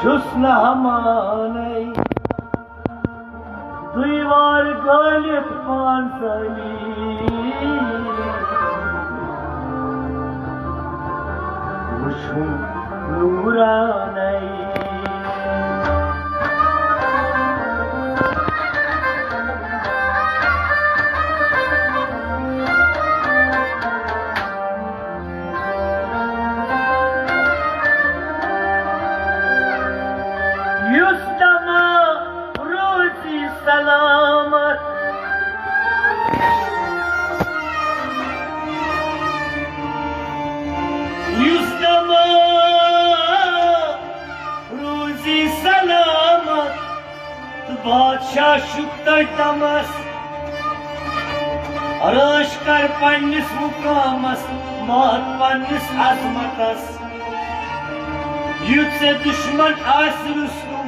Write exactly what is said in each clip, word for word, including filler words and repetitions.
چھُس نہٕ ہمانے دیوار گٲلِتھ پانسٲنی وٕچھُن نوٗرانَے۔ یُس دما روزی سلامت، یُس دما روزی سلامت، تہٕ بادشاہ شُکھ تٔتھۍ دمس۔ رٲچھ کر پننِس مقامس، مات پننِس عظمتس۔ یُتھ ژےٚ دُشمن آسہِ رُستُم،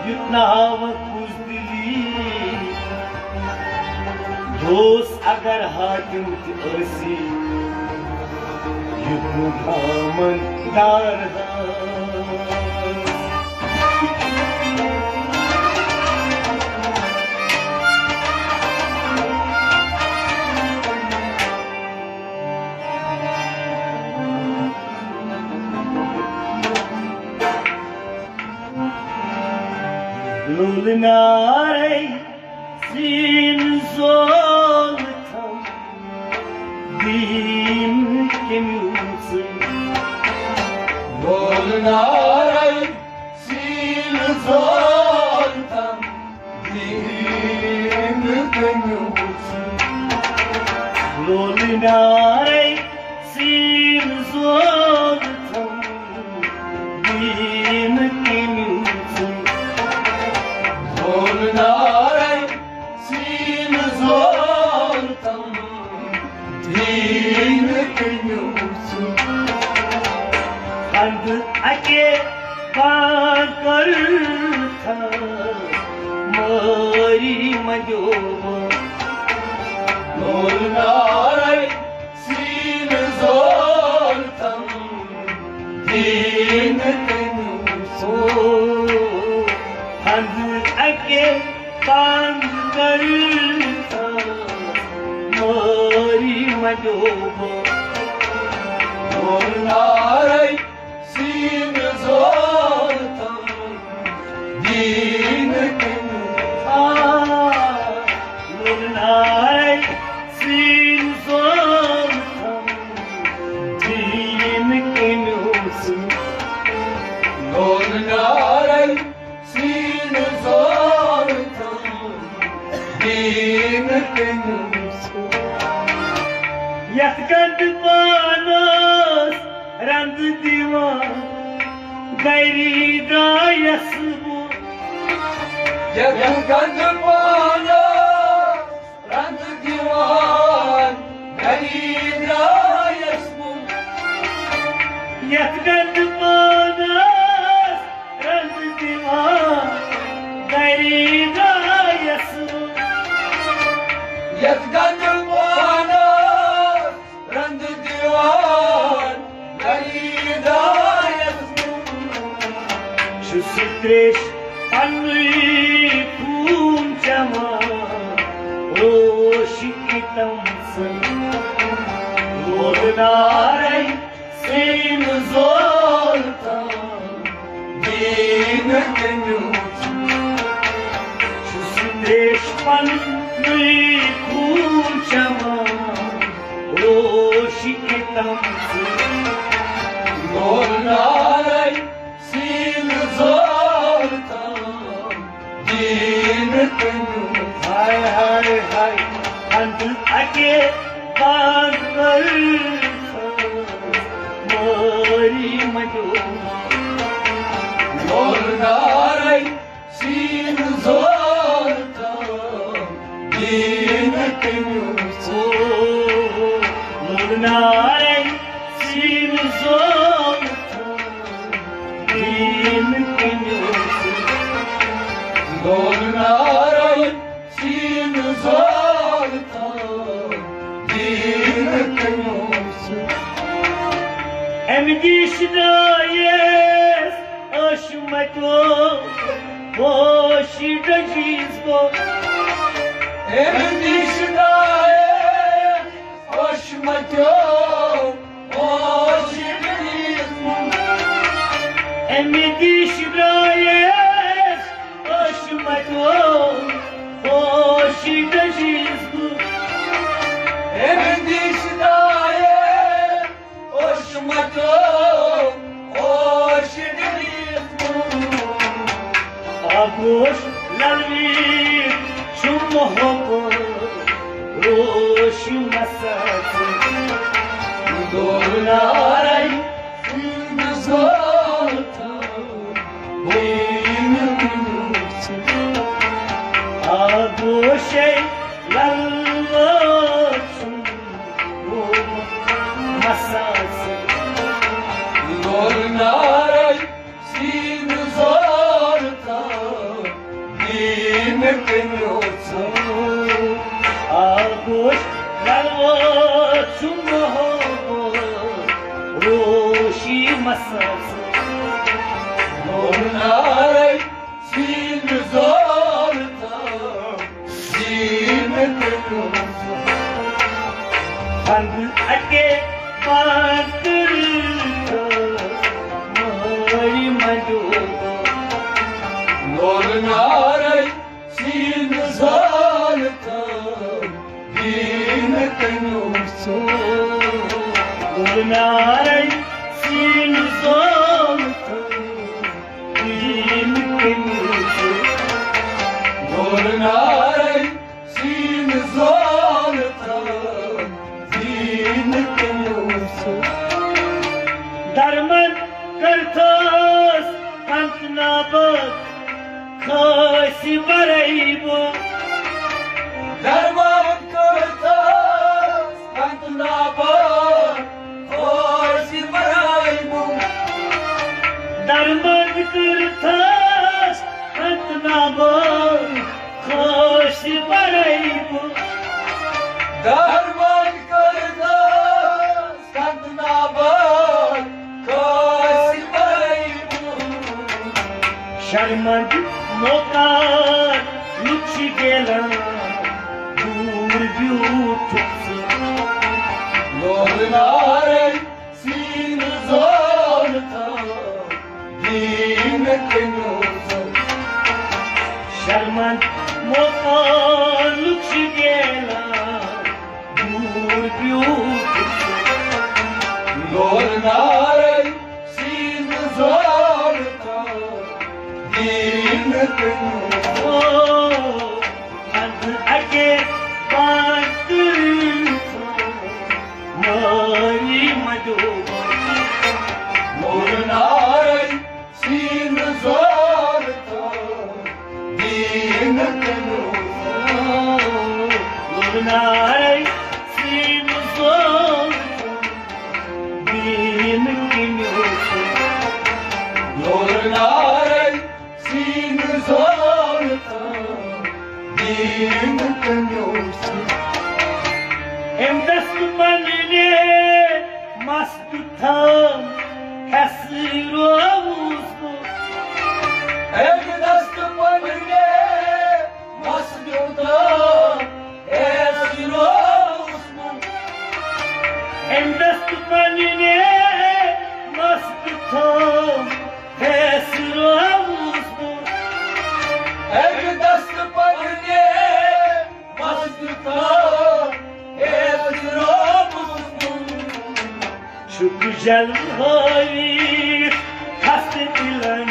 یُتھ نہٕ ہاوکھ بُزدِلی۔ دوست اگر حاکم تہِ ٲسی، یُتھ نہٕ دامن دار ہٲس۔ لولہٕ نارے سیٖنہٕ زول تھم دیٖن کٔمیوٗژٕے۔ لولہٕ نارے سیٖنہٕ زول تھم دیٖن کٔمیوٗژٕے۔ لولہٕ نارے سیٖنہٕ زول تھم دیٖن کٔمیوٗژٕے۔ لولہٕ نارے سیٖنہٕ زول تھم دیٖن کٔمیوٗژٕے۔ خنٛدٕ اَکے بانٛگ کٔر تھم مٲری منٛدیو۔ لولہٕ نارے سیٖنہٕ زول تھم دیٖن کٔمیوٗژٕے۔ خنٛدٕ اَکے بانٛگ کٔر تھم مٲری منٛدیو۔ لولہٕ نارے سیٖنہٕ زول تھم دیٖن کٔمیوٗژٕے۔ آ، لولہٕ نارے سیٖنہٕ زول تھم دیٖن کٔمیوٗژٕے۔ لولہٕ نارے سیٖنہٕ زول تھم دیٖن کٔمیوٗژٕے۔ یَتھ گنٛدٕ پانَس رنٛد دِوان گری درٛایس بہٕ۔ یَتھ گنٛدٕ پانَس رنٛد دِوان گری درٛایس بہٕ۔ یَتھ گنٛدٕ پانَس رنٛد دِوان گری درٛایس بہٕ۔ یَتھ گنٛدٕ پانَس رنٛد دِوان گری درٛایس بہٕ۔ چھُس تریش پننُے خوٗن چٮ۪وان روش کِتم سۭتۍ۔ لولہٕ نارے سیٖنہٕ زول تھم دیٖن کٔمیوٗژٕے۔ چھُس تریش پننُے خوٗن چٮ۪وان روش کِتم سۭتۍ۔ لولہٕ نارے سیٖنہٕ زول تھم دیٖن کٔمیوٗژٕے۔ ہاے ہاے ہاے، خنٛدٕ اَکے بانٛگ کٔر تھم مٲری منٛدیو۔ لولہٕ نارے سیٖنہٕ زول تھم دیٖن کٔمیوٗژٕے۔ لولہٕ نارے سیٖنہٕ زول تھم دیٖن کٔمیوٗژٕے۔ لولہٕ نارے سیٖنہٕ زول تھم دیٖن کٔمیوٗژٕے۔ اَمہِ دیٖشہِ درٛایس متیو ہوش ڈجیس گو۔ أمۍ دِش درٛایس ہوش متیو ہوش ڈجیس گو۔ أمۍ دِش درٛایس ہوش متیو ہوش ڈجیس گو۔ أمۍ دِش درٛایس ہوش متیو ہوش ڈجیس گو۔ آغوش للوی چھُ محبت روش مسات۔ دور نارے سُنٛد زول تھاو۔ آغوشے للوت سُنٛد مساس۔ لول نارے سین زور تھاو۔ دین کنوژ۔ آغوش للوت سُنٛد روشی مساس۔ لول نارے سین زول تھاو۔ دین کنوژ۔ بند اکے بند ماری مجو۔ لول نارے سین زول تھاو۔ دین کنوژ۔ لول نارے سین زول تھاو۔ دین کنوژ۔ لول نارے سین زول تھاو۔ دین کنوژ۔ درمن کرتس انت نابد خاص برے بو۔ درمن کرتس انت نابد خاص برے بو۔ درمن کرتس انت نابد خاص برے بو۔ درمن کرتس انت نابد خاص برے بو۔ شرمند موقع لُکھ چھِ گیلان، دوٗر بیوٗٹھُکھ ژٕ۔ لول نارے سین زول تھاو۔ دین کنوژ۔ شرمند موقع لُکھ چھِ گیلان، دوٗر بیوٗٹھُکھ ژٕ۔ لول نارے سین زول تھاو۔ دین کنوژ۔ او، اند اکے بند ماری مجو۔ لول نارے سین زول تھاو۔ دین کنوژ۔ لول نارے سین زول تھاو۔ دین کنوژ۔ لول نارے سین زول تھاو۔ دین کنوژ۔ أمۍ دست پننہِ مس دیُت تھم، ہٮ۪س رووُس بہٕ۔ أمۍ دست پننہِ مس دیُت تھم، ہٮ۪س رووُس بہٕ۔ أمۍ دست پننہِ مس دیُت تھم، ہٮ۪س رووُس بہٕ۔ أمۍ دست پننہِ مس دیُت تھم، ہٮ۪س رووُس بہٕ۔ چھُکھ جلوٕ ہٲوِتھ خستہٕ دِلن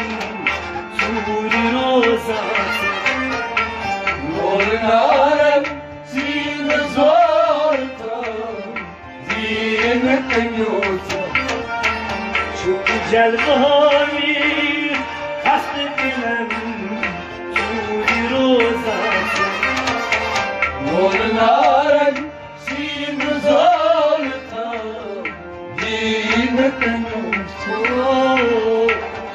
ژوٗرِ روزان۔ لول نارن سین زول تھاو۔ دین کنوژ۔ چھُکھ جلوٕ ہٲوِتھ خستہٕ دِلن ژوٗرِ روزان۔ لول نارن سین زول تھاو۔ دین کنوژ۔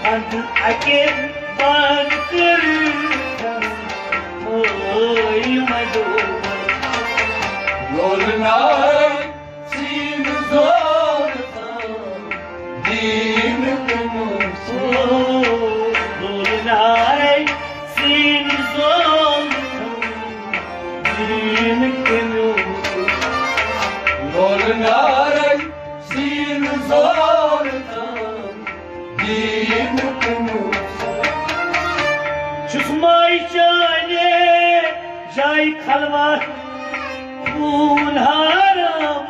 اند اکے بند کٔرِتھ مٲرۍ مجو۔ لول نارن سین زول تھاو۔ دین کنوژ۔ یارے سیٖنہٕ زور تام دیٖن کُنُے۔ چھُس ماے چانہِ جایہِ خلوت خوٗن حرام۔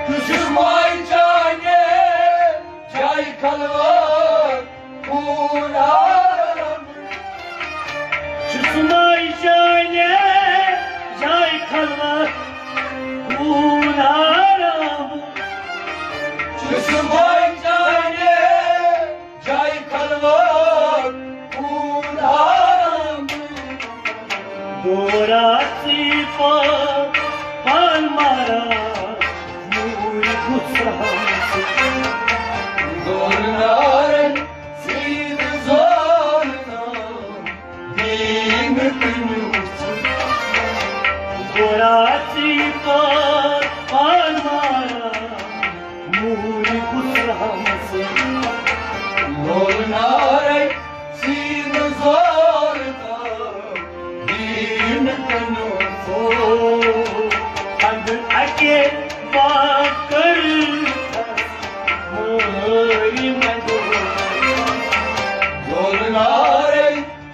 چھُس ماے چانہِ جایہِ خلوت خوٗن حرام۔ چھُس ماے چانہِ جایہِ خلوت خوٗن حرام۔ چھُس ماے چانہِ جایہِ خلوت خوٗن حرام۔ دورا ژی پا پان مارا موٗرۍ گُسرہم۔ دور نارن سیٖنہٕ زور تام دیٖن کُنُے۔ دورا ژی پا پان مارا موٗرۍ گُسرہم۔ دور نارن سیٖنہٕ زور تام دیٖن کُنُے۔ پنٛد اَکے بار کٔر مٲرۍ مَدُر۔ لول نارے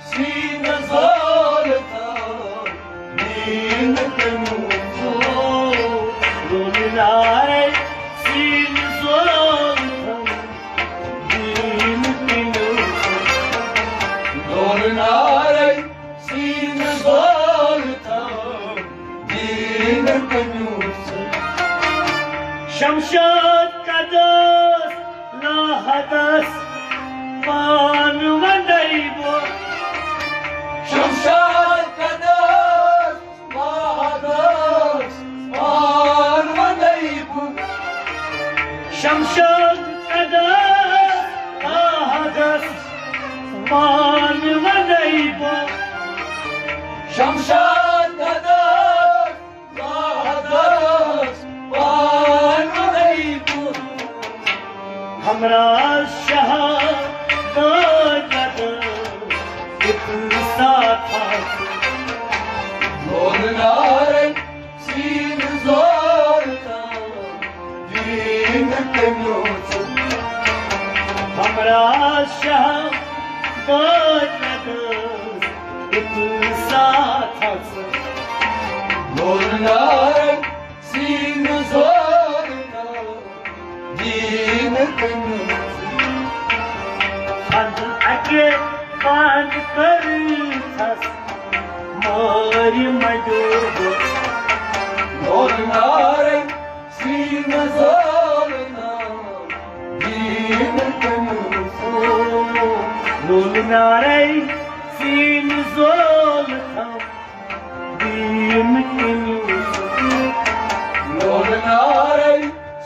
سیٖنہٕ زور تام دیٖن کُنُے۔ لول نارے سیٖنہٕ زور تام دیٖن کُنُے۔ لول نارے سیٖنہٕ زور تام دیٖن کُنُے۔ شمشاد قدس لاحدس پان ونڈے بو۔ شمشاد قدس لاحدس پان ونڈے بو۔ شمشاد قدس لاحدس پان ونڈے بو۔ شمشاد قدس لاحدس پان ونڈے بو۔ ہمراز شاہ داد قدس اتن ساتھ۔ لول نارے سیٖنہٕ زور تام دیٖن کُنُے۔ ہمراز شاہ داد قدس اتن ساتھ۔ لول نارے سیٖنہٕ زور تام دیٖن کُنُے۔ پنٛد اَکے بند کٔرتھس مٲرۍ مَدُر۔ لول نارے سیٖنہٕ زور تام دیٖن کُنُے۔ لول نارے سیٖنہٕ زور تام دیٖن کُنُے۔ لول نارے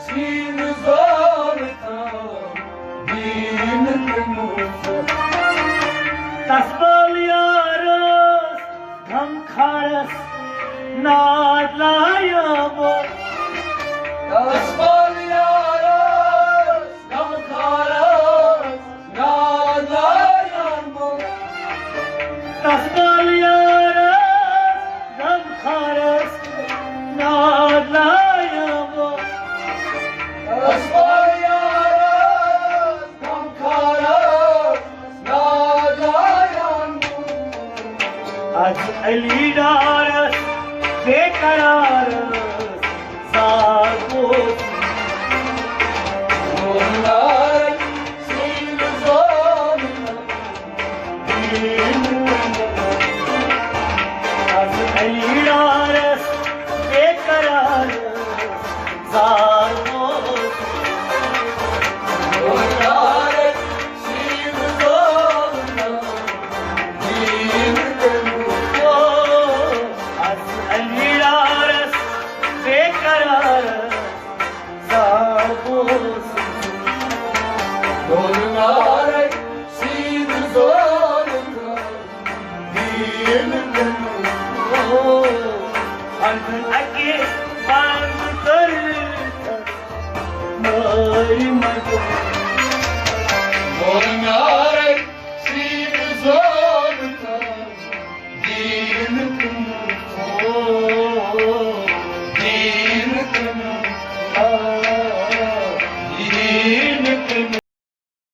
سیٖنہٕ زور تام دیٖن کُنُے۔ تس بل یارس غمخارس ناد لایابو۔ تس بل یارس غمخارس ناد لایابو۔ تس بل یارس غمخارس ناد لایابو۔ تس بل یارس غمخارس ناد لایابو۔ از علی ڈارس بے قرارس زار بوز۔ لول نارے سیٖنہٕ زور تام دیٖن۔ از علی ڈارس بے قرارس زار بوز۔ لول نارے سیٖنہٕ زور تام دیٖن کُنُے۔ از علی ڈارس بے قرارس زار بوز۔ لول نارے سیٖنہٕ زور تام دیٖن کُنُے۔ پنٛد اَکے بند کٔرتھس مٲرۍ مَدُر۔ لول نارے